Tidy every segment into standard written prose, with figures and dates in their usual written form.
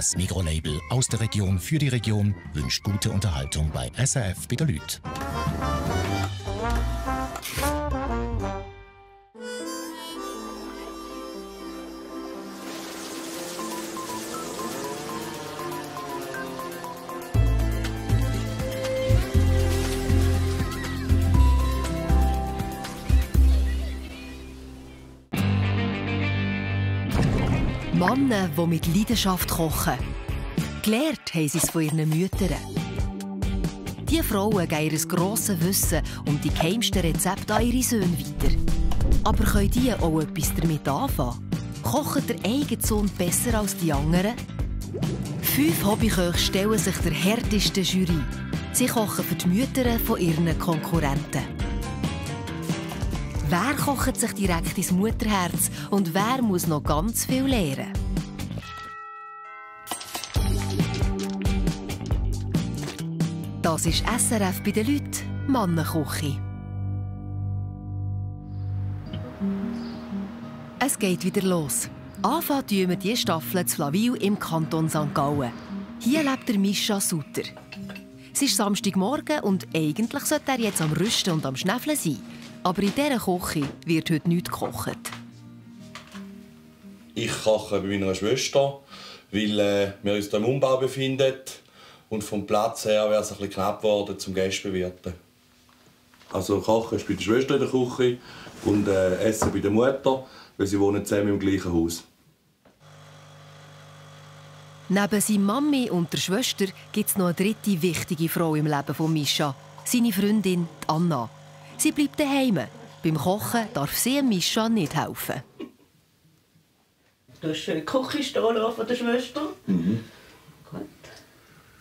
Das Mikrolabel aus der Region für die Region wünscht gute Unterhaltung bei SRF bei den Leuten. Männer, die mit Leidenschaft kochen. Gelernt haben sie es von ihren Müttern. Diese Frauen geben ihr grosses Wissen um die geheimsten Rezepte an ihre Söhne weiter. Aber können die auch etwas damit anfangen? Kocht der eigene Sohn besser als die anderen? 5 Hobbyköche stellen sich der härtesten Jury. Sie kochen für die Mütter von ihren Konkurrenten. Wer kocht sich direkt ins Mutterherz und wer muss noch ganz viel lernen? Das ist SRF bei den Leuten, Mannenkoche. Es geht wieder los. Anfangen tun wir diese Staffel zu Flawil im Kanton St. Gallen. Hier lebt der Mischa Sutter. Es ist Samstagmorgen und eigentlich sollte er jetzt am Rüsten und am Schnäfeln sein. Aber in dieser Küche wird heute nichts gekocht. Ich koche bei meiner Schwester, weil wir uns hier im Umbau befinden. Und vom Platz her wäre es ein bisschen knapp geworden zum Gäste bewirten. Also kochen ist bei der Schwester in der Küche und essen bei der Mutter, weil sie wohnen zusammen im gleichen Haus. Neben seiner Mami und der Schwester gibt es noch eine dritte wichtige Frau im Leben von Mischa, seine Freundin Anna. Sie bleibt daheim. Beim Kochen darf sie Mischa nicht helfen. Du hast die Küche stehen lassen von der Schwester. Mhm. Gut.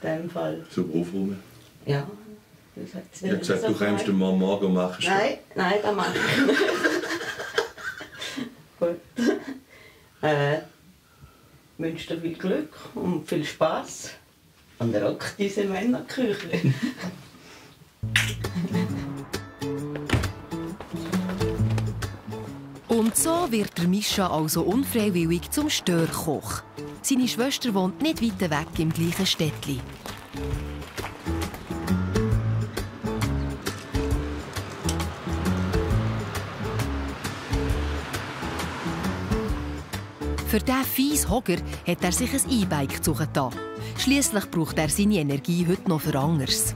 In dem Fall. Super aufräumen. Ja. Ich habe gesagt, du kommst den Mann morgen und machst. Nein, das mache ich nicht. Gut. Ich wünsche dir viel Glück und viel Spass. Und rock diese Männerküche. Und so wird der Mischa also unfreiwillig zum Störkoch. Seine Schwester wohnt nicht weit weg im gleichen Städtli. Für diesen fiesen Hogger hat er sich ein E-Bike zugetan. Schliesslich braucht er seine Energie heute noch für anderes.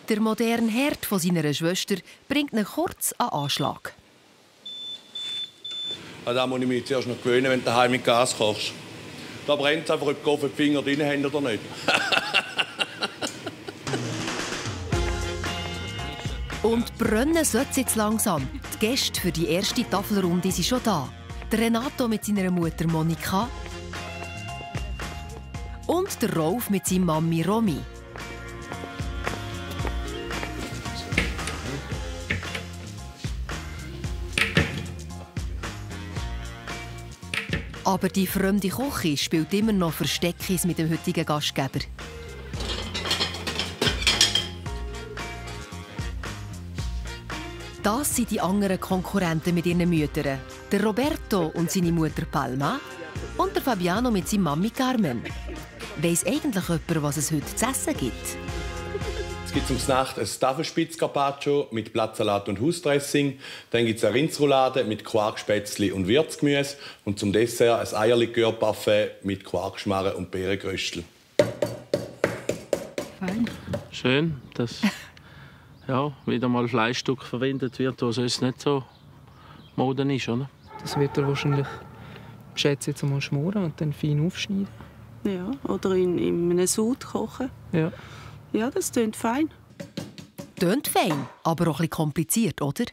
Der moderne Herd von seiner Schwester bringt ihn kurz an Anschlag. Da muss ich mich zuerst noch gewöhnen, wenn du daheim mit Gas kochst. Da brennt es einfach, ob die die Finger drin haben oder nicht. Und brennen sollte es jetzt langsam. Die Gäste für die erste Tafelrunde sind schon da. Der Renato mit seiner Mutter Monika und der Rolf mit seiner Mami Romy. Aber die fremde Küche spielt immer noch Versteckis mit dem heutigen Gastgeber. Das sind die anderen Konkurrenten mit ihren Müttern. Der Roberto und seine Mutter Palma und der Fabiano mit seiner Mami Carmen. Weiss eigentlich jemand, was es heute zu essen gibt? Es gibt zum Nacht ein Tafelspitz-Carpaccio mit Blattsalat und Hausdressing. Dann gibt es eine Rindsroulade mit Quarkspätzli und Würzgemüse. Und zum Dessert ein Eierlikör-Parfait mit Quarkschmarren und Beerengröstel. Fein. Schön, dass wieder mal Fleischstück verwendet wird, was sonst nicht so Mode ist, oder? Das wird er wahrscheinlich, schätze jetzt einmal, schmoren und dann fein aufschneiden. Ja, oder in einem Sud kochen. Ja. Ja, das klingt fein. Tönt fein, aber auch ein bisschen kompliziert, oder?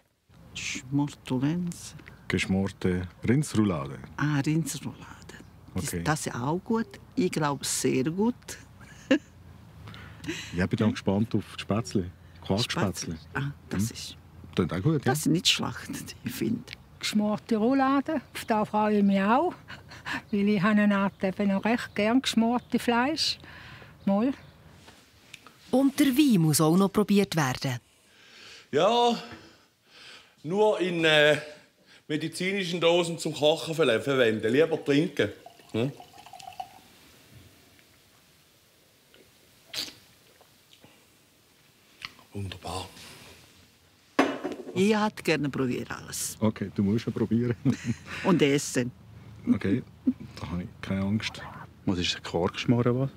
Schmortulenz. Geschmorte Rindsroulade. Ah, Rindsroulade. Okay. Das ist auch gut. Ich glaube, sehr gut. Ich bin dann gespannt auf die Spätzle. Quarkspätzle. Ah, das ist... Klingt auch gut, ja? Das ist nicht schlecht, ich finde. Geschmorte Roulade, auf das freue ich mich auch. weil ich habe eine Art eben noch recht gern geschmorte Fleisch. Mal. Und der Wein muss auch noch probiert werden. Ja, nur in medizinischen Dosen zum Kochen verwenden. Lieber trinken. Hm? Wunderbar. Ich hätte gerne probieren alles. Okay, du musst ja probieren. Und essen. Okay, da habe ich keine Angst. Was ist ein Quarkschmarrn? Was?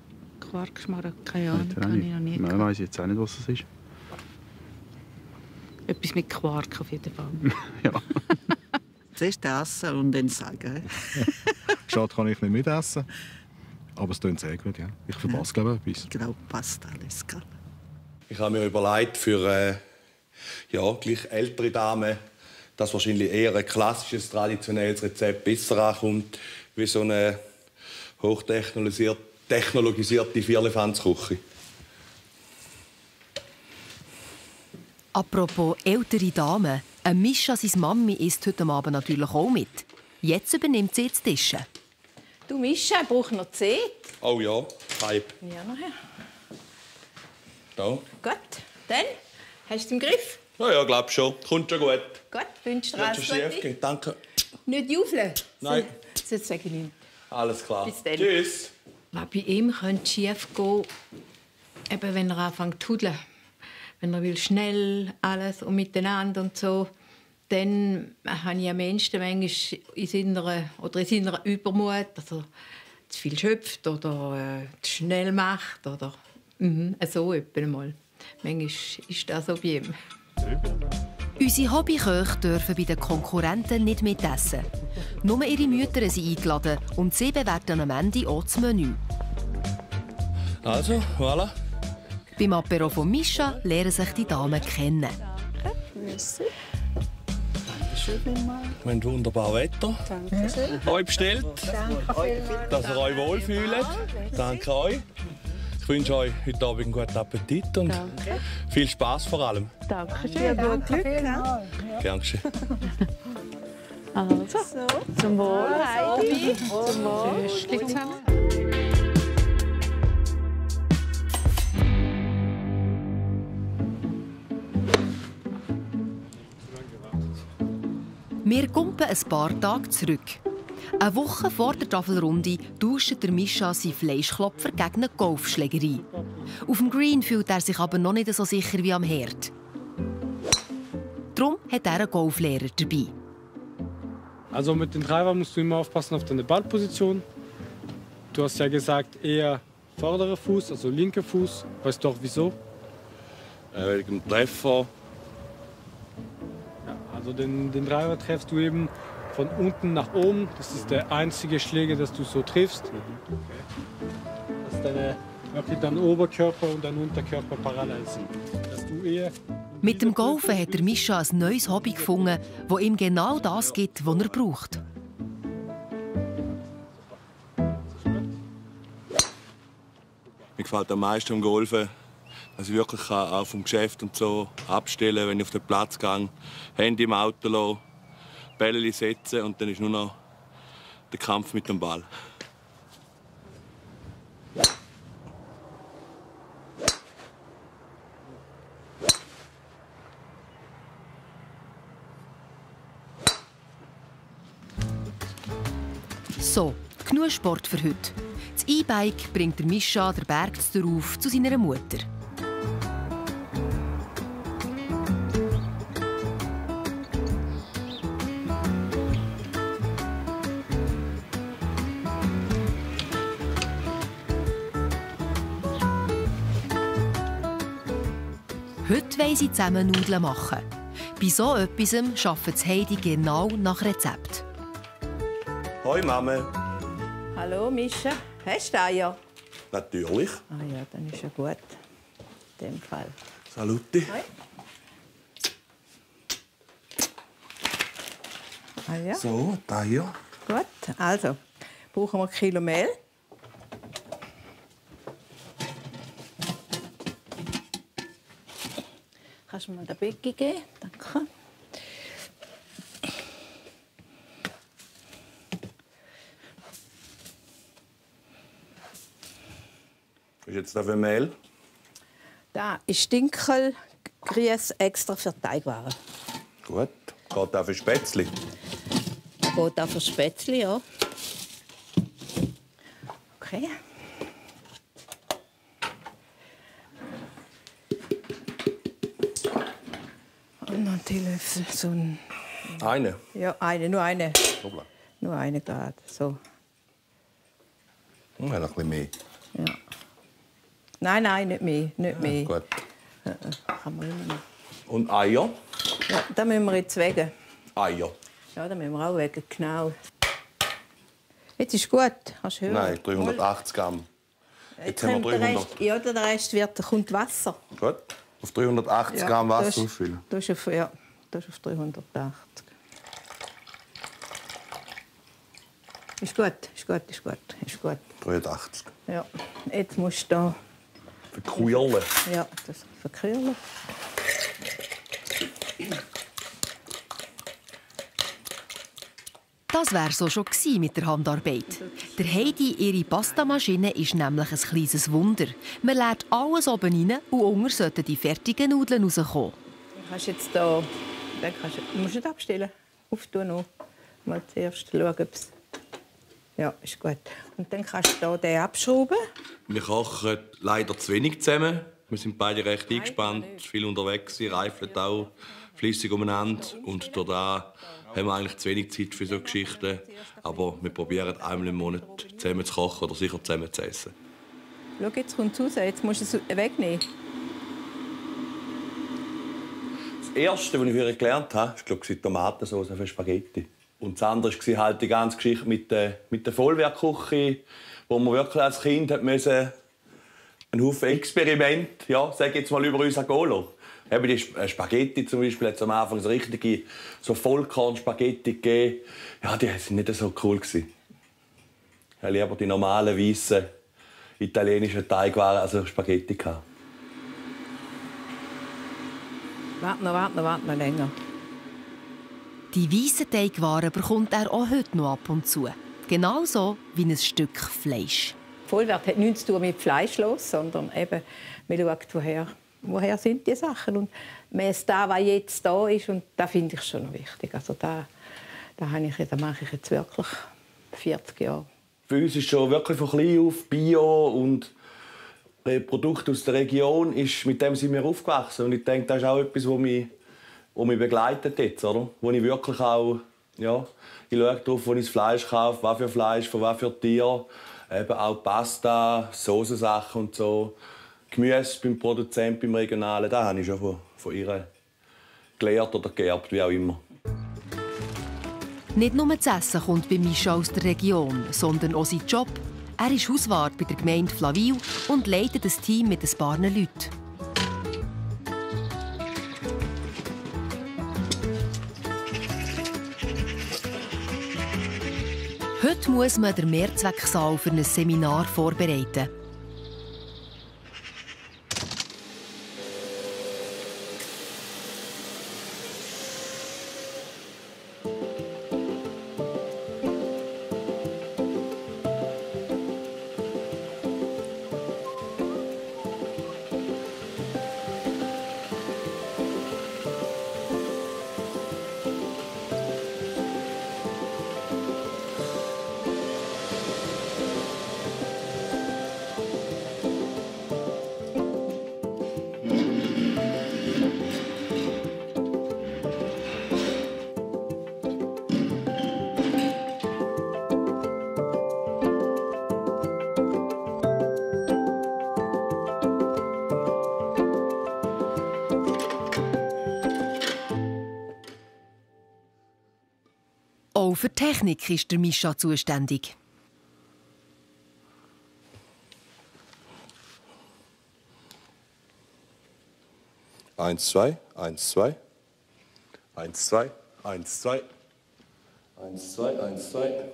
Quarkschmarrn, keine Ahnung, habe ich noch nie Nein, gehabt. weiss ich jetzt auch nicht, was das ist. Etwas mit Quark auf jeden Fall. Ja. Zuerst essen und dann sagen. Schade, kann ich nicht mitessen. Aber es klingt sehr gut, ja. Ich verpasse, glaube ich, etwas. Ich glaube, passt alles. Gell? Ich habe mir überlegt, für gleich ältere Damen, dass wahrscheinlich eher ein klassisches, traditionelles Rezept besser ankommt, wie so eine hochtechnologisierte Vierlefanzküche. Apropos ältere Damen, Mischa, seine Mami, isst heute Abend natürlich auch mit. Jetzt übernimmt sie das Tischen. Du, Mischa, ich brauche noch Tee. Oh ja, Hype. Ja, nachher. Da. Gut, dann hast du es im Griff. Ja, glaub schon. Kommt schon gut. Gut, wünsche dir Wird alles schon schief Gute. gehen. Danke. Nicht jaufeln. Nein. Sonst sage ich nichts. Alles klar. Bis dann. Tschüss. Was bei ihm könnte schief gehen, eben wenn er anfängt zu hudeln. Wenn er will schnell alles und miteinander und so, dann habe ich am Ende manchmal in seiner Übermut, dass er zu viel schöpft oder zu schnell macht oder so etwa mal. Manchmal ist das so bei ihm. Unsere Hobbyköche dürfen bei den Konkurrenten nicht mitessen. Nur ihre Mütter sind eingeladen und sie bewerten am Ende auch das Menü. Also, voilà. Beim Apéro von Mischa lernen sich die Damen kennen. Wir haben wunderbar Wetter. Danke. Euch bestellt, dass ihr euch wohlfühlt. Danke euch. Ich wünsche euch heute Abend einen guten Appetit und viel Spaß vor allem. Dankeschön. Ja, gut Glück. Gern geschehen. Also, zum Wohl, Heidi. Zum Wohl. Wir kumpen ein paar Tage zurück. Eine Woche vor der Tafelrunde tauscht der Mischa seinen Fleischklopfer gegen eine Golfschlägerei. Auf dem Green fühlt er sich aber noch nicht so sicher wie am Herd. Darum hat er einen Golflehrer dabei. Also mit dem Driver musst du immer aufpassen auf deine Ballposition. Du hast ja gesagt, eher vorderer Fuß, also linker Fuß. Weißt du auch wieso? Wegen dem Treffer. Ja, also den Driver treffst du eben von unten nach oben. Das ist der einzige Schläger, das du so triffst. Dass dein Oberkörper und dein Unterkörper parallel sind. Dass du eher Mit dem Golfen hat der Mischa ein neues Hobby gefunden, das ihm genau das gibt, was er braucht. Mir gefällt am meisten am Golfen, dass ich wirklich auch vom Geschäft und so abstellen kann, wenn ich auf den Platz gehe, Handy im Auto lasse, Bälle setzen und dann ist nur noch der Kampf mit dem Ball. So, genug Sport für heute. Das E-Bike bringt der Mischa den Berg darauf zu seiner Mutter. Heute wollen sie zusammen Nudeln machen. Bei so etwas arbeitet Heidi genau nach Rezept. Hoi Mama. Hallo, Mischa. Hast du Eier? Natürlich. Ah ja, dann ist ja gut. In dem Fall. Saluti. Hoi. Ah ja. So, da hier. Gut, also brauchen wir 1 Kilo Mehl. Kannst du mir den Becken geben? Danke. Was ist jetzt da für Mehl? Da ist Dinkel, Grieß extra für Teigwaren. Gut. Geht auch für Spätzli? Geht auch für Spätzli, ja. Okay. Und noch einen Teelöffel, so ein... Eine? Ja, eine, nur eine. Hoppla. Nur eine gerade, so. Noch ein bisschen mehr. Ja. Nein, nicht mehr, nicht mehr. Gut. Kann man immer noch. Und Eier? Ja, da müssen wir jetzt wegen. Eier? Ja, da müssen wir auch wegen, genau. Jetzt ist gut, kannst du hören. Nein, 380 Gramm. Jetzt haben wir 300. Ja, der Rest kommt Wasser. Gut. Auf 380 Gramm Wasser auffüllen. Das ist auf 380. Ist gut, ist gut, ist gut, ist gut. 380. Ja, jetzt musst du da... Verkühlen. Ja, das verkühlen. Das wär so schon mit der Handarbeit. Der Heidi, ihre Pastamaschine, ist nämlich ein kleines Wunder. Man lädt alles oben rein und unten sollten die fertigen Nudeln rauskommen. Du kannst jetzt da... Du musst nicht abstellen. Auftun noch. Mal zuerst schauen, ob es... Ja, ist gut. Und dann kannst du den abschrauben. Wir kochen leider zu wenig zusammen. Wir sind beide recht eingespannt, viel unterwegs, reifeln auch flüssig umeinander. Und da haben wir eigentlich zu wenig Zeit für solche Geschichten. Aber wir probieren einmal im Monat zusammen zu kochen oder sicher zusammen zu essen. Schau, jetzt kommt es raus. Jetzt musst du es wegnehmen. Das Erste, was ich für gelernt habe, ist die Tomatensauce für Spaghetti. Und das andere war halt die ganze Geschichte mit der Vollwertküche, wo man wirklich als Kind einen Haufen Experiment, ja, sag jetzt mal über uns Agolo. Eben die Spaghetti zum Beispiel hat es am Anfang so richtige so Vollkorn-Spaghetti gegeben. Ja, die waren nicht so cool. Ich habe lieber die normalen, weißen, italienischen Teigwaren, also Spaghetti gehabt. Warte noch länger. Die weißen Teigwaren bekommt er auch heute noch ab und zu. Genauso wie ein Stück Fleisch. Vollwert hat nichts zu tun mit Fleisch los, sondern eben, man schaut, woher sind die Sachen. Und das, was jetzt da ist, und das finde ich schon noch wichtig. Also das mache ich jetzt wirklich 40 Jahre. Für uns ist schon wirklich von klein auf Bio und Produkte aus der Region. Mit dem sind wir aufgewachsen. Und ich denke, das ist auch etwas, was mich begleitet jetzt, oder? Wo ich wirklich auch, ja, ich schaue darauf, wo ich das Fleisch kaufe, was für Fleisch, von was für Tier, eben auch Pasta, Soßensachen und so, Gemüse beim Produzenten, beim Regionalen, das habe ich schon von ihr gelernt oder geerbt, wie auch immer. Nicht nur das Essen kommt bei Mischa aus der Region, sondern auch sein Job. Er ist Hauswart bei der Gemeinde Flawil und leitet ein Team mit ein paar Leuten. Heute muss man den Mehrzwecksaal für ein Seminar vorbereiten. Auch für die Technik ist der Mischa zuständig. Eins, zwei, 1, 2. 1, 2, 1, 2. 1, 2, 1, 2.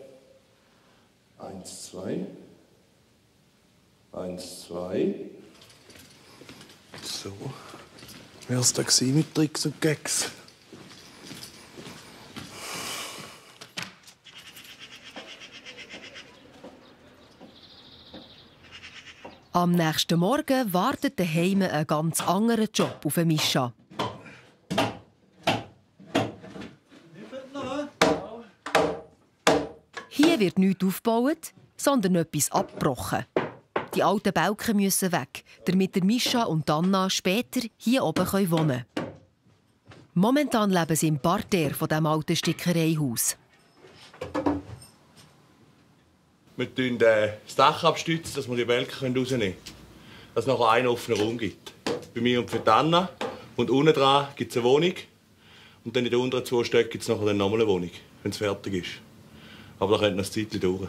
1, 2. 1, 2. So. Wer ist da mit Tricks und Gags? Am nächsten Morgen wartet daheim ein ganz anderer Job auf Mischa. Hier wird nichts aufgebaut, sondern etwas abgebrochen. Die alten Balken müssen weg, damit der Mischa und Anna später hier oben wohnen können. Momentan leben sie im Parterre von diesem alten Stickereihaus. Wir tun das Dach abstützen, dass wir die Balken rausnehmen können. Dass es nachher einen offenen Raum gibt. Bei mir und für die Anna. Und unten dran gibt es eine Wohnung. Und dann in den unteren 2 Stöcken gibt es nachher dann nochmal eine Wohnung, wenn es fertig ist. Aber da kommt noch ein Zeitchen durch.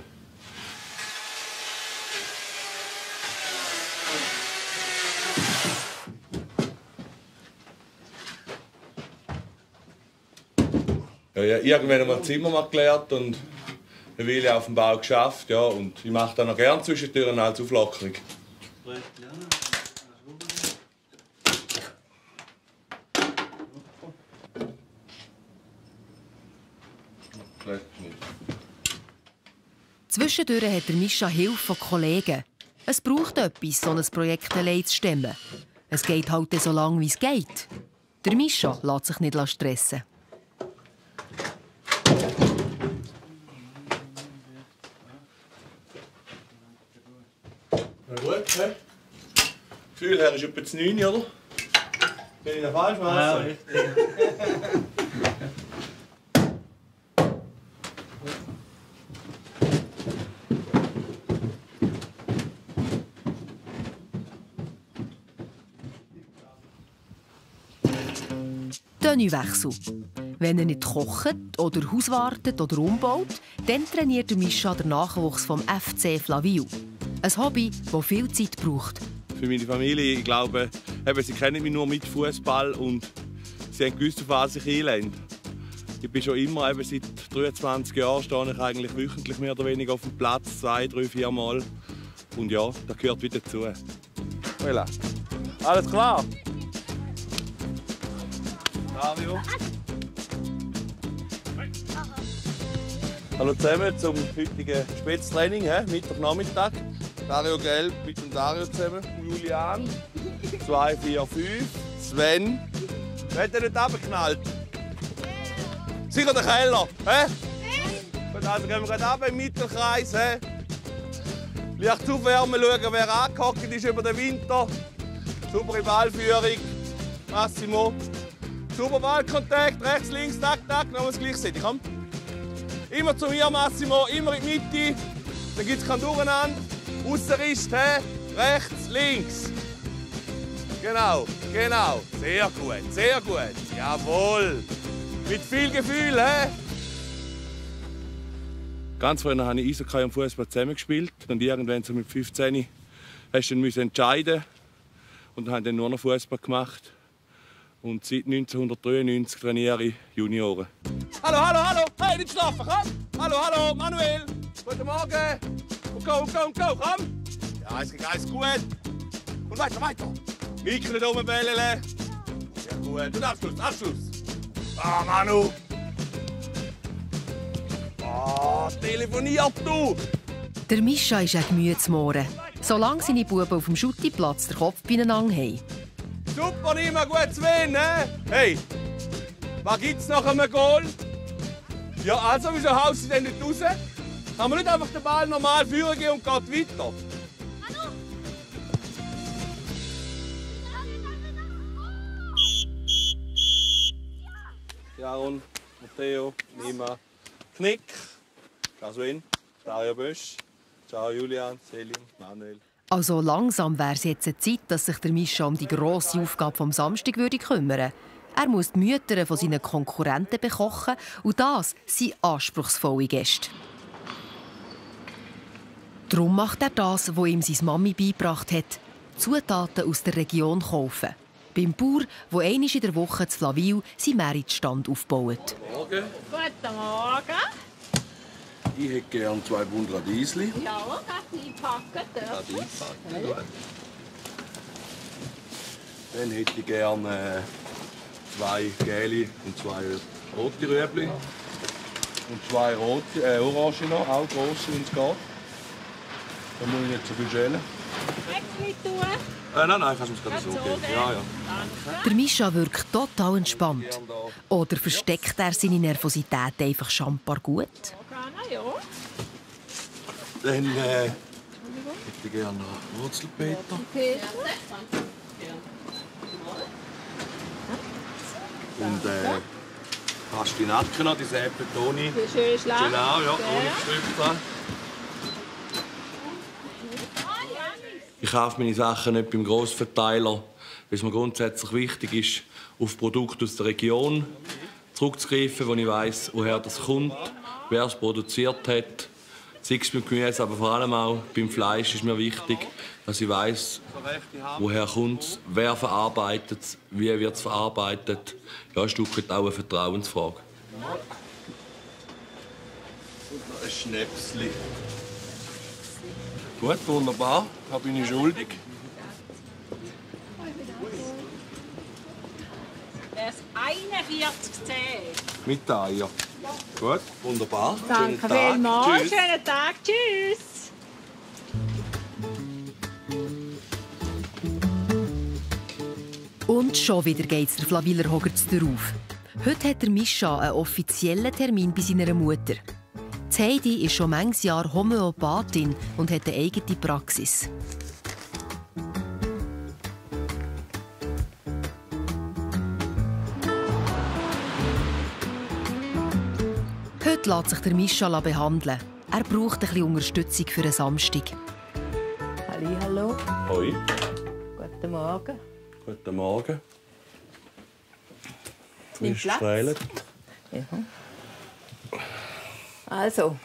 Ja, irgendwann haben wir Zimmermann gelernt und eine Weile auf dem Bau geschafft. Ja, und ich mache dann noch gerne Zwischentüren als Auflockerung. Zwischendurch hat der Mischa Hilfe von Kollegen. Es braucht etwas, so ein Projekt allein zu stemmen. Es geht halt so lange, wie es geht. Der Mischa lässt sich nicht stressen. Na gut, hä? Gefühl her ist etwa 9, oder? Bin ich noch falsch, Masse? Ja, richtig. Tenüwechsel. Wenn er nicht kocht oder Haus wartet oder umbaut, dann trainiert Mischa den Nachwuchs vom FC Flaville. Ein Hobby, das viel Zeit braucht. Für meine Familie, ich glaube, sie kennen mich nur mit Fußball und sie haben gewusst, auf was ich einlande. Ich bin schon immer, seit 23 Jahren, stehe ich eigentlich wöchentlich mehr oder weniger auf dem Platz, 2, 3, 4 Mal. Und ja, das gehört wieder dazu. Voilà. Alles klar? Dario. Hallo zusammen zum heutigen Spätztraining, Mittag-Nachmittag. Dario Gelb mit dem Dario zusammen. Julian. 2, 4, 5. Sven. Wer hat den nicht runtergeknallt? Sicher der Keller, Gut, also gehen wir gerade runter im Mittelkreis, Leicht aufwärmen, schauen, wer angehockt ist über den Winter. Saubere Ballführung. Massimo. Super Ballkontakt, rechts, links, tak, tak, noch das gleichzeitig. Komm. Immer zu mir, Massimo, immer in die Mitte. Dann gibt es kein Durcheinander. Aussenrist, rechts, links. Genau, genau. Sehr gut, sehr gut. Jawohl. Mit viel Gefühl, Ganz früher habe ich Eishockey und Fußball zusammengespielt. Und irgendwann so mit 15 musste ich dann entscheiden. Und dann habe ich nur noch Fußball gemacht. Und seit 1993 trainiere ich Junioren. Hallo, hallo, hallo! Hey, nicht schlafen, komm! Hallo, hallo, Manuel! Guten Morgen! Und go, komm! Ja, es geht alles gut. Und weiter! Mikro nicht rumbellen. Ja, gut. Und Abschluss! Ah, Manu! Ah, telefoniert du! Der Mischa ist ein Gemütsmohren. Solange seine Buben auf dem Schuttiplatz den Kopf beieinander haben. Super, immer gut zu gewinnen, Hey, was gibt's nach einem Goal? Ja, also, wieso haust du denn nicht raus? Kann man nicht einfach den Ball normal führen gehen und geht weiter? Jaron, Matteo, Nima, Knick, Caswin, Dario Bösch, ciao Julian, Selim, Manuel. Also langsam wäre es jetzt Zeit, dass sich der Mischa um die grosse Aufgabe vom Samstag kümmern würde. Er muss die Mütter von seinen Konkurrenten bekochen und das sind anspruchsvolle Gäste. Darum macht er das, was ihm seine Mami beigebracht hat: Zutaten aus der Region kaufen. Beim Bauer, der einmal in der Woche zu Flaville seinen Meritstand aufbaut. Morgen. Guten Morgen. Ich hätte gerne 2 Bund Radiesli. Ja, das einpacken dürfen. Gut. Dann hätte ich gerne 2 gelbe und 2 rote Rüebli. Und 2 Orange noch, auch grosse, wenn es geht. Da muss ich nicht so viel schälen. nicht tun? Nein, kannst du mir gerade so geben. Ja. Der Mischa wirkt total entspannt. Oder versteckt er seine Nervosität einfach schambar gut? Ja. Dann hätte ich gerne Wurzelpeter. Und Pastinaken noch, diese Äppeltoni. Schön schlank. Genau, ja, ohne Gestrüpp dran. Ich kaufe meine Sachen nicht beim Grossverteiler, weil es mir grundsätzlich wichtig ist, auf Produkte aus der Region zurückzugreifen, wo ich weiss, woher das kommt, wer es produziert hat. Sei es beim Gemüse, aber vor allem auch beim Fleisch ist mir wichtig, dass ich weiss, woher kommt es, wer verarbeitet es, wie wird es verarbeitet. Ja, ein Stück weit auch eine Vertrauensfrage. Und noch ein Schnäpsli. Gut, wunderbar. Da bin ich schuldig. Das 41 Mit Eier. Gut, wunderbar. Danke Schönen Tag. vielmals. Tschüss. Schönen Tag. Tschüss. Und schon wieder geht's der Flawiler Hogerts auf. Heute hat der Mischa einen offiziellen Termin bei seiner Mutter. Die Heidi ist schon manches Jahr Homöopathin und hat eine eigene Praxis. Heute lässt sich der Mischa behandeln. Er braucht ein bisschen Unterstützung für einen Samstag. Hallo. Hoi. Guten Morgen. Guten Morgen. Nimm Platz. Ja. Also,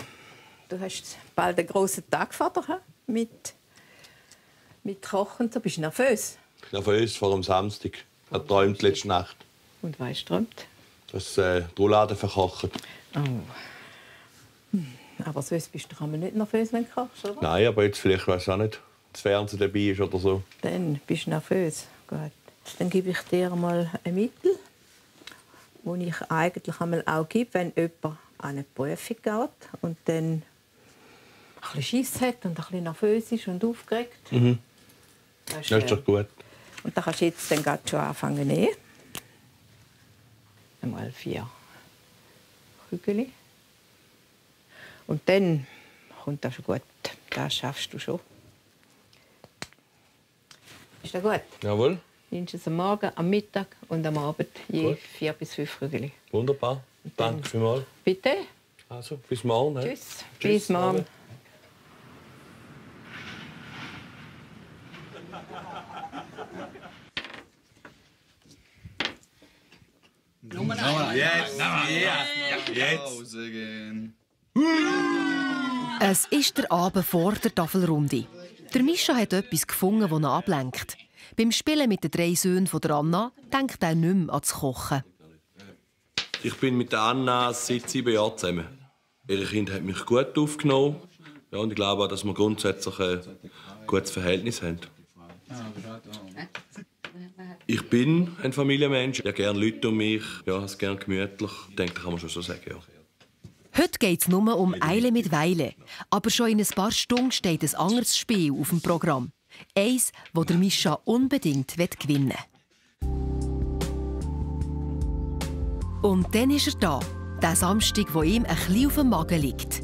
du hast bald einen grossen Tag vor dir mit Kochen. Du bist nervös. Nervös vor dem Samstag. Ich habe geträumt letzte Nacht. Und was hast du geträumt? Dass die Rouladen verkochen. Oh. Aber sonst bist du nicht nervös, wenn du kochst, oder? Nein, aber jetzt vielleicht, weiß auch nicht, das Fernsehen dabei ist oder so. Dann bist du nervös. Gut. Dann gebe ich dir mal ein Mittel, das ich eigentlich einmal auch gebe, wenn jemand an eine Prüfung geht und dann ein bisschen Schiss hat und ein bisschen nervös ist und aufgeregt. Mhm. Das ist doch gut. Und da kannst du jetzt dann schon anfangen zu nähen. Einmal 4 Kügel. Und dann kommt das schon gut. Das schaffst du schon. Ist das gut? Jawohl. Nimmst es am Morgen, am Mittag und am Abend je Gut. 4 bis 5 Kügel. Wunderbar. Danke vielmals. Bitte. Also, bis morgen. Ne? Tschüss. Bis morgen. Jetzt. Es ist der Abend vor der Tafelrunde. Der Mischa hat etwas gefunden, das ihn ablenkt. Beim Spielen mit den 3 Söhnen von Anna denkt er nicht mehr ans Kochen. Ich bin mit Anna seit 7 Jahren zusammen. Ihre Kind hat mich gut aufgenommen. Ja, und ich glaube auch, dass wir grundsätzlich ein gutes Verhältnis haben. Ich bin ein Familienmensch. Ich habe gerne Leute um mich. Ja, habe es gerne gemütlich. Ich denke, das kann man schon so sagen. Ja. Heute geht es nur um Eile mit Weile. Aber schon in ein paar Stunden steht ein anderes Spiel auf dem Programm. Eins, das der Mischa unbedingt gewinnen will. Und dann ist er da. Der Samstag, wo ihm ein bisschen auf dem Magen liegt.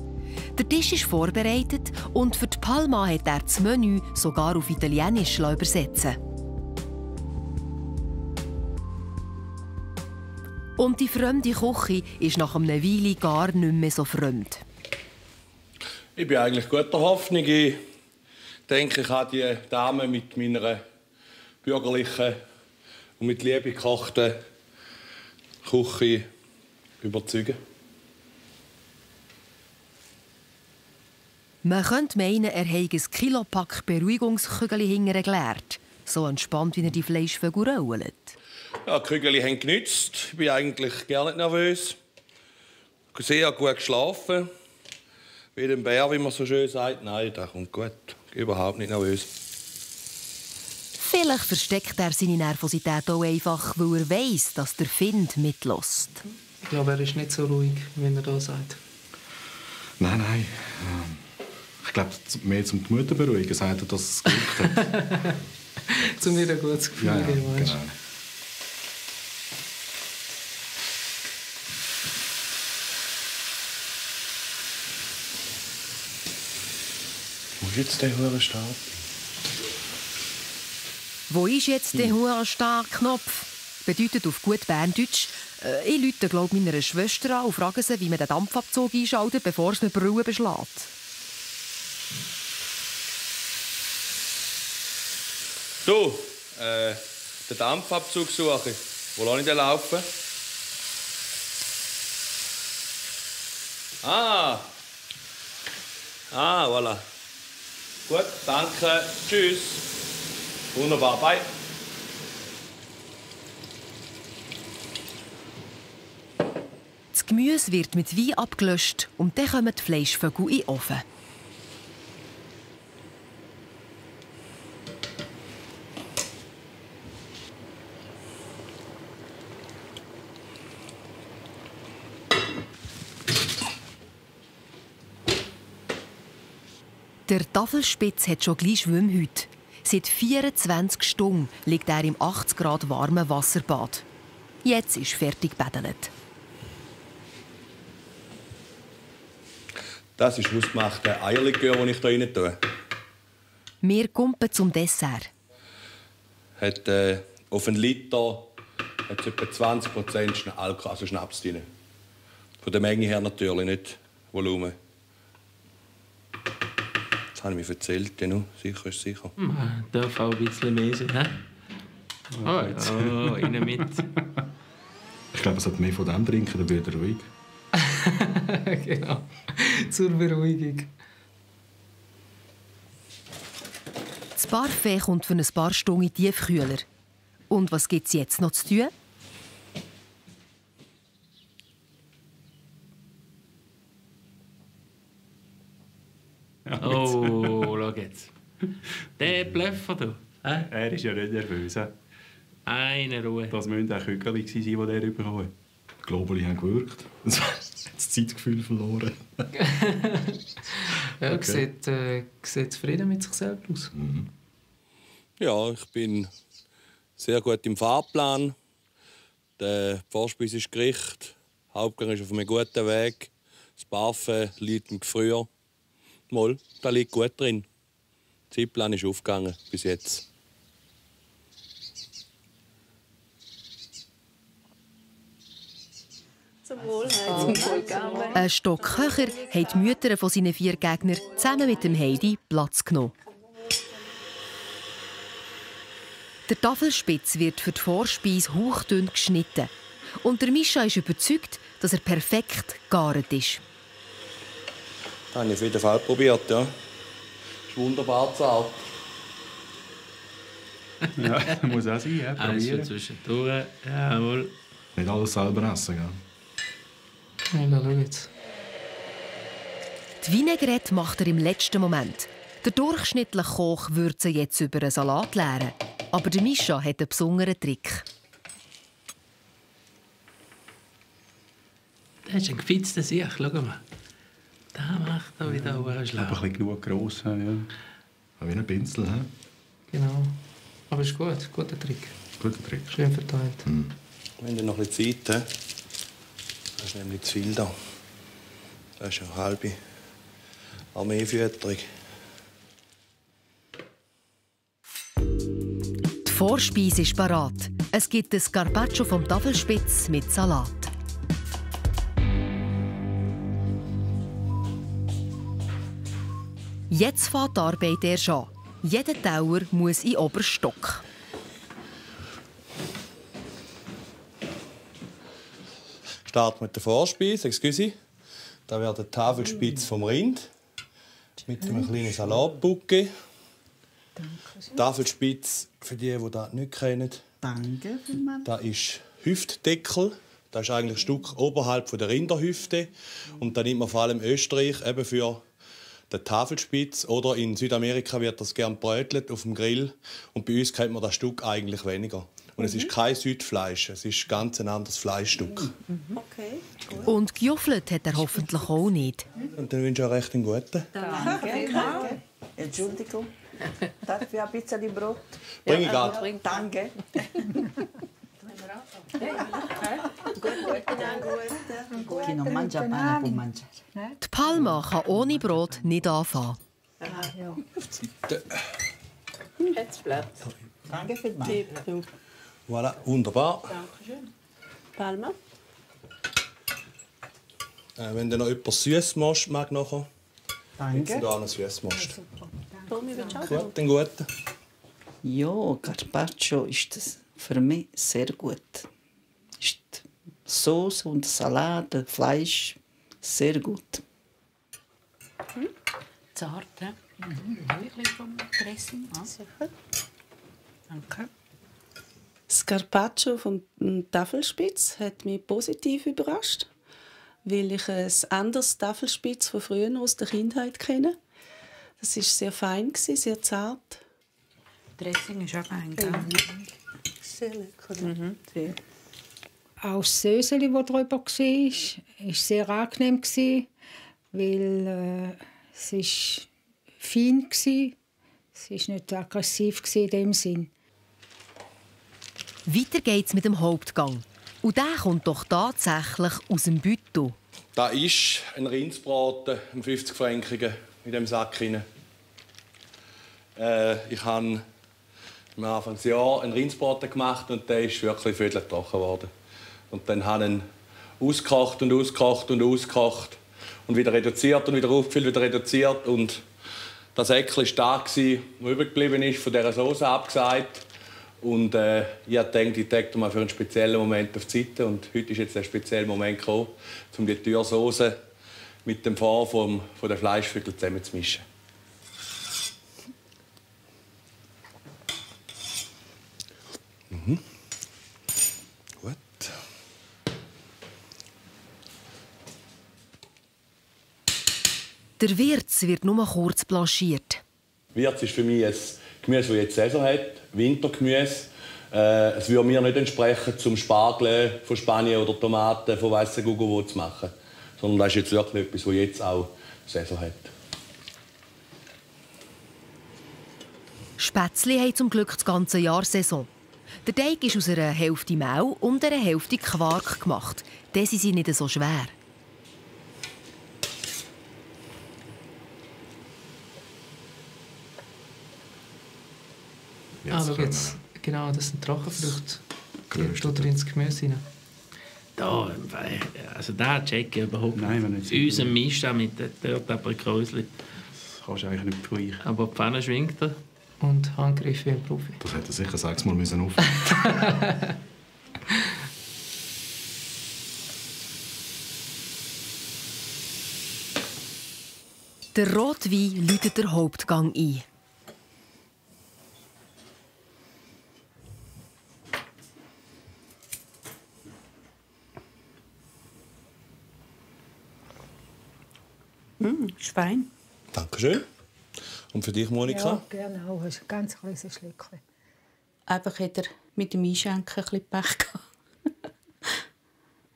Der Tisch ist vorbereitet und für die Palma hat er das Menü sogar auf Italienisch übersetzen. Und die fremde Küche ist nach einer Weile gar nicht mehr so fremd. Ich bin eigentlich guter Hoffnung. Ich denke, ich kann die Dame mit meiner bürgerlichen und mit Liebe gekochten Küche überzeugen. Man könnte meinen, er habe ein Kilopack Beruhigungskügel hinterher geleert. So entspannt, wie er die Fleischvögel rollt. Ja, die Kügel haben genützt. Ich bin eigentlich gar nicht nervös. Ich habe sehr gut geschlafen. Wie ein Bär, wie man so schön sagt. Nein, das kommt gut. Überhaupt nicht nervös. Vielleicht versteckt er seine Nervosität auch einfach, weil er weiss, dass der Find mitlässt. Ich glaube, er ist nicht so ruhig, wie er da sagt. Nein. Ich glaube, mehr zum die Mutter beruhigen, sagt er, dass es gewirkt hat. Zu mir ein gutes Gefühl geben, weißt du? Genau. Wo ist jetzt der hure Stab? Wo ist jetzt der hure Startknopf? Bedeutet auf gut Berndeutsch, ich rufe, glaube ich, meiner Schwester an und frage sie, wie man den Dampfabzug einschaltet, bevor es eine Brille beschlägt. Du, den Dampfabzug suche ich. Wo lasse ich den laufen? Ah, voilà. Gut, danke. Tschüss. Wunderbar, bye. Das Gemüse wird mit Wein abgelöscht und dann kommen die Fleischvögel in den Ofen. Der Tafelspitz hat schon gleich Schwimmhäute. Seit 24 Stunden liegt er im 80 Grad warmen Wasserbad. Jetzt ist fertig gebädelt. Das ist hausgemachter Eierlikör, den ich hier rein tue. Wir kumpen zum Dessert. Hat auf einen Liter hat etwa 20% Alkohol, also Schnaps drin. Von der Menge her natürlich, nicht Volumen. Das habe ich mir erzählt, noch. Sicher ist sicher. Darf auch ein bisschen mehr sein, hä? Oh, rein mit. Ich glaube, er sollte mehr von dem trinken, dann wird er ruhig. Genau, zur Beruhigung. Das Parfait kommt für ein paar Stunden in den Tiefkühler. Und was gibt es jetzt noch zu tun? Oh, schau jetzt. Der Blöffer hier. Er ist ja nicht nervös. Eine Ruhe. Das müssen auch Kügel sein, die er bekommen hat. Die Globuli haben gewirkt. Jetzt hat das Zeitgefühl verloren. Ja, okay. Sieht zufrieden mit sich selbst aus. Mhm. Ja, ich bin sehr gut im Fahrplan. Der Vorspeise ist Gericht. Der Hauptgang ist auf einem guten Weg. Das Parfait liegt im Frühjahr. Mal, da liegt gut drin. Der Zeitplan ist aufgegangen bis jetzt. Zum Wohl. Zum Wohl. Ein Stock höher haben die Mütter von seinen 4 Gegnern zusammen mit dem Heidi Platz genommen. Der Tafelspitz wird für die Vorspeise hauchdünn geschnitten. Und der Mischa ist überzeugt, dass er perfekt gegart ist. Das habe ich auf jeden Fall probiert, ja. Ist wunderbar zart. Ja, muss auch sein, ja. Probieren. Zwischendurch, jawohl. Nicht alles selber essen, gell? Ja, schau jetzt. Die Vinaigrette macht er im letzten Moment. Der durchschnittliche Koch würde sie jetzt über einen Salat leeren. Aber der Mischa hat einen besonderen Trick. Das ist ein gefitzter Sieg, schau mal. Das macht er wieder schlau. Aber ein bisschen genug gross. Ja. Wie ein Pinsel, hä? Genau. Aber ist gut, guter Trick. Guter Trick. Schön verteilt. Wir haben ja noch ein bisschen Zeit. Das ist nämlich zu viel da. Das ist eine halbe Armeefütterung. Die Vorspeise ist parat. Es gibt ein Carpaccio vom Tafelspitz mit Salat. Jetzt fängt die Arbeit erst an. Jeder Tauer muss in den obersten Stock. Start mit der Vorspeise, excuse. Da wäre der Tafelspitz vom Rind mit einem kleinen Salatbucke. Tafelspitz, für die das nicht kennen, Danke vielmals. das ist Hüftdeckel. Das ist eigentlich ein Stück oberhalb der Rinderhüfte. Und da nimmt man vor allem Österreich eben für den Tafelspitz. Oder in Südamerika wird das gern brätelt auf dem Grill. Und bei uns kennt man das Stück eigentlich weniger. Und es ist kein Südfleisch, es ist ganz ein anderes Fleischstück. Okay, gut. Und gejuffelt hat er hoffentlich auch nicht. Und dann wünsche ich euch recht einen guten. Danke. Entschuldigung. Darf ich ein bisschen Brot? Bring ich gerade. Danke. Chi non mangia pane può mangiare. Die Palma kann ohne Brot nicht anfangen. Jetzt Platz. Danke vielmals. Voilà, wunderbar. Dankeschön. Palma? Wenn dann noch jemand Süßmost mag nachher. Danke. Jetzt da noch Süßmost. Tommy, willst du auch? Gut, den guten. Ja, Carpaccio ist das für mich sehr gut. Ist Sauce und Salat, Fleisch sehr gut. Zart, ja? Ein bisschen vom Dressing. Sicher. Danke. Das Carpaccio vom Tafelspitz hat mich positiv überrascht, weil ich ein anderes Tafelspitz von früher aus der Kindheit kenne. Das war sehr fein, sehr zart. Dressing ist auch fein, gell? Sehr lecker. Sehr. Auch das Söseli, das drüber war sehr angenehm, weil es ist fein war. Es war nicht aggressiv in dem Sinn. Weiter geht's mit dem Hauptgang. Und der kommt doch tatsächlich aus dem Büttel. Da ist ein Rindsbraten, ein 50 Franken in diesem Sack hinein. Ich habe am Anfang des Jahres einen Rindsbraten gemacht und der ist wirklich viertel trocken geworden. Und dann habe ich ihn ausgekocht und ausgekocht und ausgekocht und wieder reduziert und wieder aufgefüllt, wieder reduziert. Und das Eckchen war da, das übrig geblieben ist, von dieser Soße abgesagt. Und ich dachte, ich lege mal für einen speziellen Moment auf die Seite. Und heute ist jetzt der spezielle Moment gekommen, um die Türsoße mit dem Fond von den Fleischvögeln zusammen zu mischen. Mhm. Gut. Der Wirz wird nur kurz blanchiert. Wirz ist für mich ein Gemüse, das jetzt Saison hat, Wintergemüse. Es würde mir nicht entsprechen, zum Spargel von Spanien oder Tomaten von weissen Gugu zu machen. Sondern das ist jetzt wirklich etwas, das jetzt auch Saison hat. Spätzli haben zum Glück das ganze Jahr Saison. Der Teig ist aus einer Hälfte Mehl und einer Hälfte Quark gemacht. Dann sind sie nicht so schwer. Schau jetzt. Genau, das sind Trockenfrüchte. Die tut er ins Gemüse rein. Da, also da checke ich überhaupt nicht. Nein, nicht. Unser Mist mit dort Aprikosli. Das kannst du eigentlich nicht vergleichen. Aber die Pfanne schwingt er. Und Handgriff wie ein Profi. Das hätte er sicher 6 Mal aufnehmen. Der Rotwein läutet den Hauptgang ein. Ist fein. Dankeschön. Und für dich, Monika? Ja, gerne auch. Ein ganz kleines Schlückchen. Einfach hat er mit dem Einschenken ein bisschen Pech gehabt.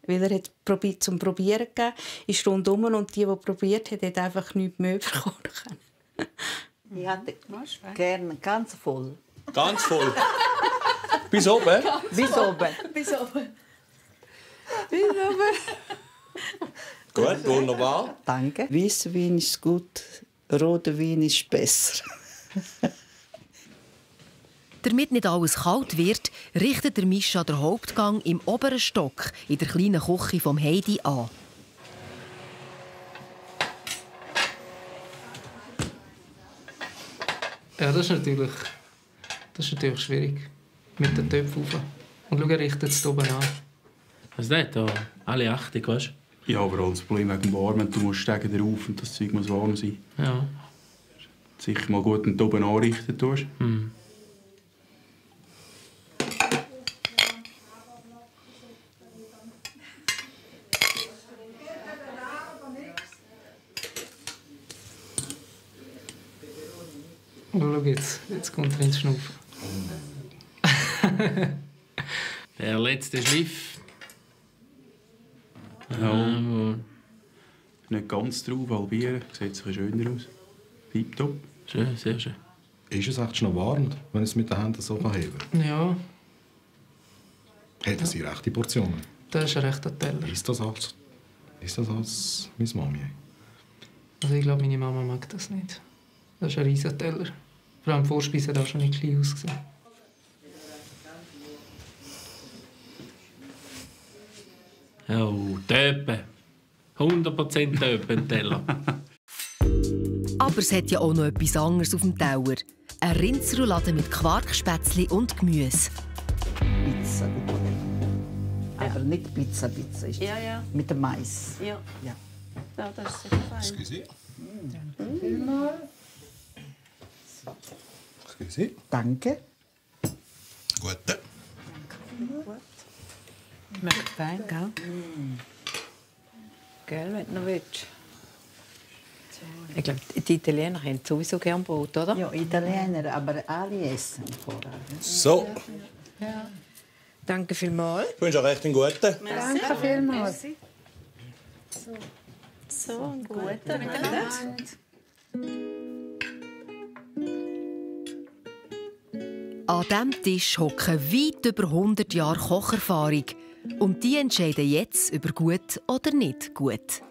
Weil er hat zum Probieren gegeben, ist rundum und die probiert hat, hat einfach nichts mehr bekommen. Ich hätte gerne ganz voll. Ganz voll? Bis oben? Bis oben. Bis oben. Bis oben. Gut, wunderbar. Danke. Weißer Wein ist gut, roter Wein ist besser. Damit nicht alles kalt wird, richtet der Mischa den Hauptgang im oberen Stock in der kleinen Küche vom Heidi an. Ja, das ist natürlich schwierig. Mit den Töpfen rauf. Und schau, er richtet es oben an. Was ist das da? Alle Achtung, weißt du? Ja, aber auch das Problem wegen dem Warmen. Du musst steigen drauf und das Zeug muss warm sein. Ja. Sicher mal gut und oben anrichten tust. Hm. Oh, schau jetzt kommt er ins Schnupfen. Der letzte Schliff. Ja. Nicht ganz drauf, halbieren. Sieht ein bisschen schöner aus. Tipptopp. Schön, sehr schön. Ist es echt noch warm, wenn es mit den Händen so heben kann? Ja. Hätten Sie rechte Portionen? Das ist ein rechter Teller. Ist das als meine Mami? Also ich glaube, meine Mama mag das nicht. Das ist ein riesiger Teller. Vor allem die Vorspeise hat auch schon nicht klein ausgesehen. Oh, Töpen. 100% Töpen-Teller. Aber es hat ja auch noch etwas anderes auf dem Teller. Eine Rindsroulade mit Quarkspätzli und Gemüse. Pizza. Aber nicht Pizza ist Ja. mit dem Mais. Ja. Ja. Ja, das ist sehr fein. Excusez. Excusez. Danke. Gute. Schmeckt fein, gell? Gell, wenn du noch willst. Ich glaube, die Italiener haben sowieso gern Brot, oder? Ja, Italiener, aber alle essen vorher. So. Ja. Danke vielmals. Ich wünsche euch recht einen guten. Danke vielmals. So, ein guter miteinander. An diesem Tisch hocken weit über 100 Jahre Kocherfahrung. Und die entscheiden jetzt über gut oder nicht gut.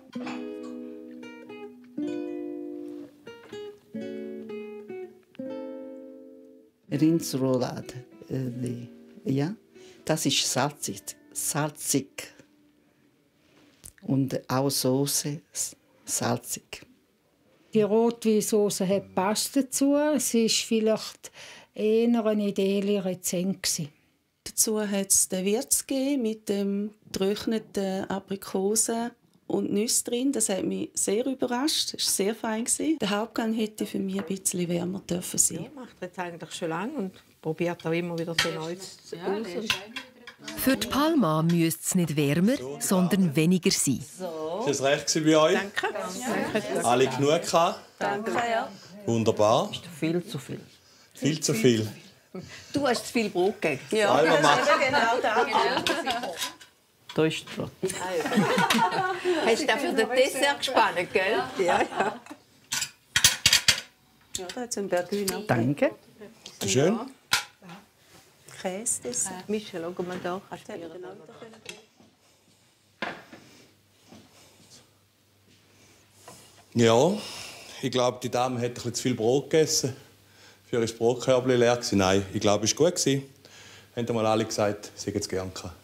Rindsroulade. Ja, das ist salzig. Und auch Soße salzig. Die Rotweinsauce hat passt dazu. Es war vielleicht eher ein Idee-Rezept. Dazu hat es den Wirts gegeben mit dem getrockneten Aprikosen und Nüsse drin. Das hat mich sehr überrascht. Es war sehr fein. Der Hauptgang hätte für mich ein bisschen wärmer dürfen sein. Ja, macht jetzt eigentlich schon lange und probiert auch immer wieder so Neues aus. Für die Palma müsste es nicht wärmer, sondern weniger sein. War das recht bei euch? Danke. Alle genug gehabt? Danke, ja. Wunderbar. Viel zu viel. Viel zu viel. Du hast zu viel Brot gegeben. Ja, Einmal machen. genau das. Da ist dran. Hast du dafür den Dessert gespannt, gell? Ja. Ja, da hat es einen Bergüner. Danke. Schön. Käse, das. Michel, schau mal da. Ja, ich glaube, die Dame hat ein bisschen zu viel Brot gegessen. Für ihr Brotkörbchen leer gewesen. Nein, ich glaube, es war gut. Haben einmal alle gesagt, sie hätten es gerne gehabt.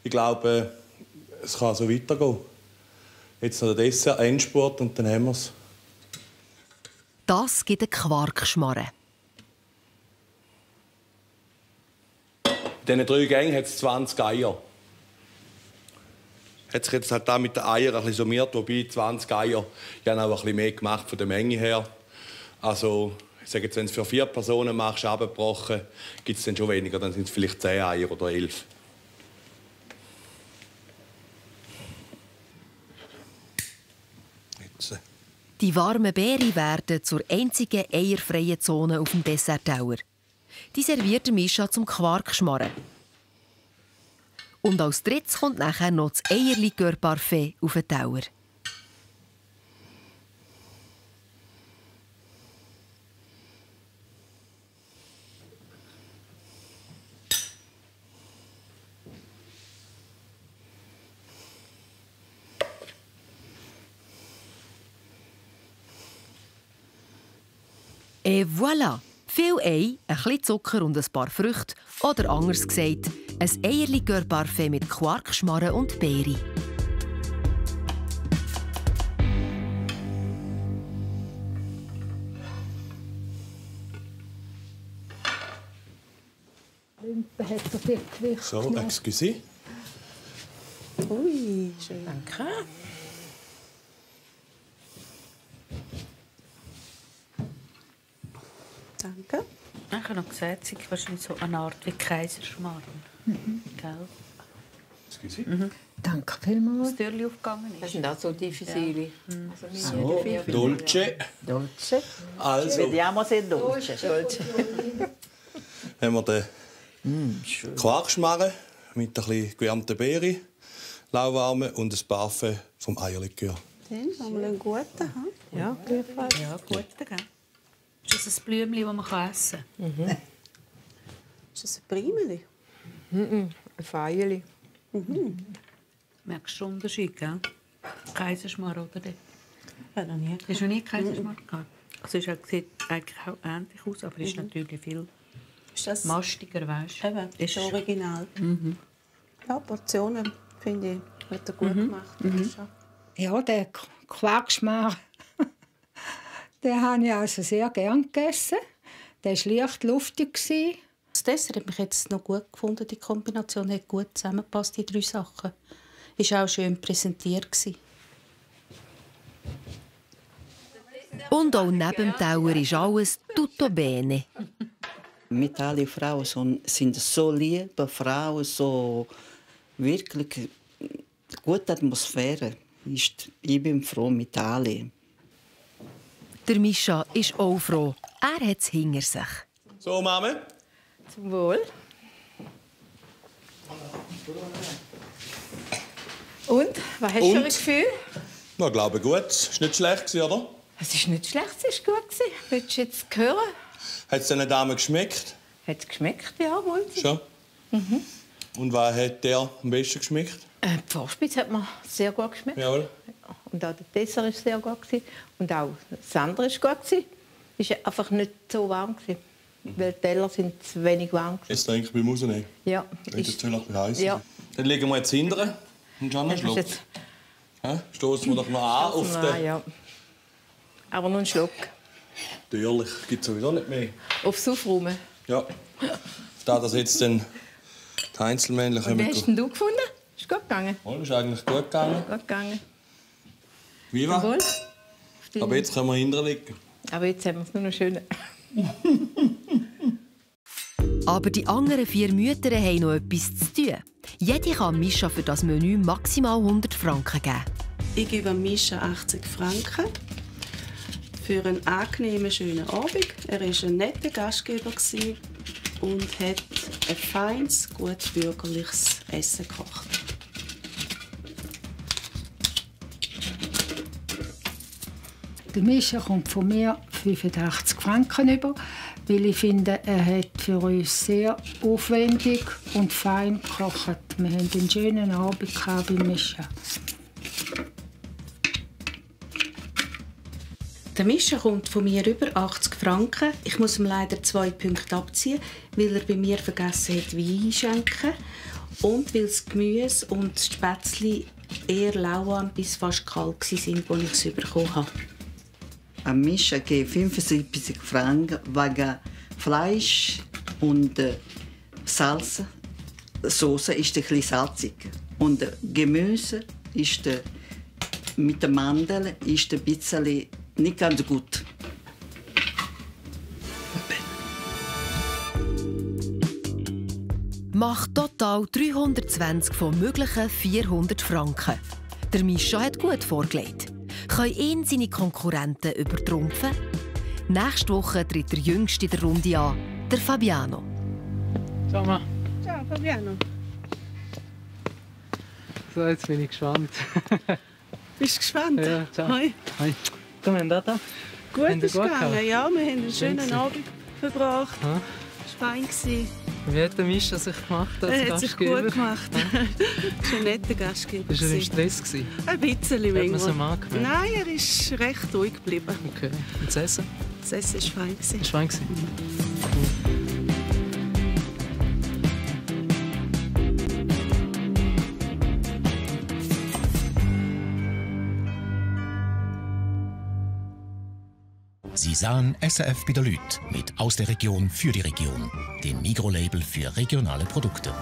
Ich glaube, es kann so weitergehen. Jetzt noch der Dessert, Endspurt und dann haben wir es. Das gibt einen Quarkschmarren. In diesen 3 Gängen hat es 20 Eier. Hat sich jetzt halt da mit den Eiern ein bisschen summiert, wobei 20 Eier, ich habe auch ein bisschen mehr gemacht von der Menge her. Also, ich sage jetzt, wenn du es für 4 Personen machst, abgebrochen, gibt es dann schon weniger, dann sind es vielleicht 10 Eier oder 11. Jetzt. Die warmen Beeren werden zur einzigen eierfreien Zone auf dem Dessertteller. Die serviert Mischa zum Quarkschmarren. Und als drittes kommt nachher noch das Eierlikör-Parfait auf den Teller. Et voilà! Viel Ei, ein bisschen Zucker und ein paar Früchte. Oder anders gesagt, ein Eierlikör-Parfait mit Quarkschmarren und Beere. Limpe hat so viel Gewicht. So, excusez. Ui, schön. Danke. Danke. Ich habe noch gesagt, es ist wahrscheinlich so eine Art wie Kaiserschmarrn. Gell? Excusez. Danke vielmals. Das Türchen aufgegangen ist. Das sind auch so difficili. So, Dolce. Dolce. Also, Vediamo se è dolce. haben wir den Quarkschmarren mit ein bisschen gewärmten Beeren, lauwarmen und ein Parfum vom Eierlikör. Den haben wir einen guten. Ja, gleichfalls. Ja, guten, gell? Ist das ein Blümchen, das man essen kann? Mhm. Ist das ein Primeli? Ein Feierli. Merkst du den Unterschied, gell? Kaiserschmarrn oder nicht? Ja, noch nie. Hast du noch nie Kaiserschmarrn gehabt? Also es sieht eigentlich auch ähnlich aus, aber ist natürlich viel mastiger, weißt du? Eben, ist original. Ja, Portionen, finde ich, hat er gut gemacht. Ja, der Quarkschmarrn, den habe ich also sehr gern gegessen. Der war leicht luftig. Das Dessert hat mich jetzt noch gut gefunden. Die Kombination hat gut zusammengepasst, die 3 Sachen. Es war auch schön präsentiert. Und auch neben dem Teller ist alles tutto bene. Mit Frauen sind so liebe Frauen, so wirklich gute Atmosphäre. Ich bin froh mit allen. Der Mischa ist auch froh. Er hat es hinter sich. So, Mama. Zum Wohl. Und? Was hast du für ein Gefühl? Ich glaube, gut. Es war nicht schlecht, oder? Es ist nicht schlecht, es war gut. Willst du jetzt hören? Hat es den Damen geschmeckt? Hat es geschmeckt, ja, wohl. Schon. Und was hat der am besten geschmeckt? Die Vorspitze hat mir sehr gut geschmeckt. Jawohl. Und auch der Dessert war sehr gut. Und auch das andere war gut. Es war einfach nicht so warm. Weil die Teller sind zu wenig warm. Jetzt denke ich, beim Rausnehmen. Ja. Das ist ein bisschen heiß. Ja. Dann legen wir jetzt hinterher. Und schon einen Schluck. Stoßen wir doch noch an auf den... Ja. Aber nur einen Schluck. Natürlich, gibt es sowieso nicht mehr. Aufs Aufräumen. Ja. Da das jetzt dann die Einzelmännchen kommen. Wie hast du gefunden? Ist gut gegangen? Ja, ist eigentlich gut gegangen. Gut gegangen. Wie war? Jawohl. Aber jetzt können wir hinterher liegen. Aber jetzt haben wir es nur noch schön. Aber die anderen 4 Mütter haben noch etwas zu tun. Jede kann Mischa für das Menü maximal 100 Franken geben. Ich gebe Mischa 80 Franken für einen angenehmen, schönen Abend. Er war ein netter Gastgeber und hat ein feines, gut bürgerliches Essen gekocht. Der Mischa kommt von mir 85 Franken über, weil ich finde, er hat für uns sehr aufwendig und fein gekocht. Wir hatten einen schönen Abend bei Mischa. Der Mischa kommt von mir über 80 Franken. Ich muss ihm leider 2 Punkte abziehen, weil er bei mir vergessen hat, Wein einschenken. Und weil das Gemüse und das Spätzle eher lauwarm bis fast kalt waren, als ich es bekommen habe. Am Mischa gebe ich 75 Franken wegen Fleisch und Salz. Die Soße ist ein bisschen salzig. Und Gemüse ist mit den Mandeln ist ein bisschen nicht ganz gut. Macht total 320 von möglichen 400 Franken. Der Mischa hat gut vorgelegt. Können ihn seine Konkurrenten übertrumpfen? Nächste Woche tritt der Jüngste in der Runde an, der Fabiano. Ciao, Ma. Ciao, Fabiano. So, jetzt bin ich gespannt. Bist du gespannt? Ja, ciao. Hi. Hi. Komm, da. Gut ist gegangen, ja. Wir haben einen schönen Abend verbracht. Ja. Es war fein. Wie hat der Mischa sich gemacht als Er hat sich Gastgeber? gut gemacht. Er war ein netter Gastgeber. War er im Stress? Ein bisschen. Hat man so mal gemerkt? Nein, er ist recht ruhig geblieben. Okay. Und das Essen? Das Essen war fein. War fein? Sie sahen SRF bei der Lüt mit «Aus der Region für die Region», dem Migros-Label für regionale Produkte.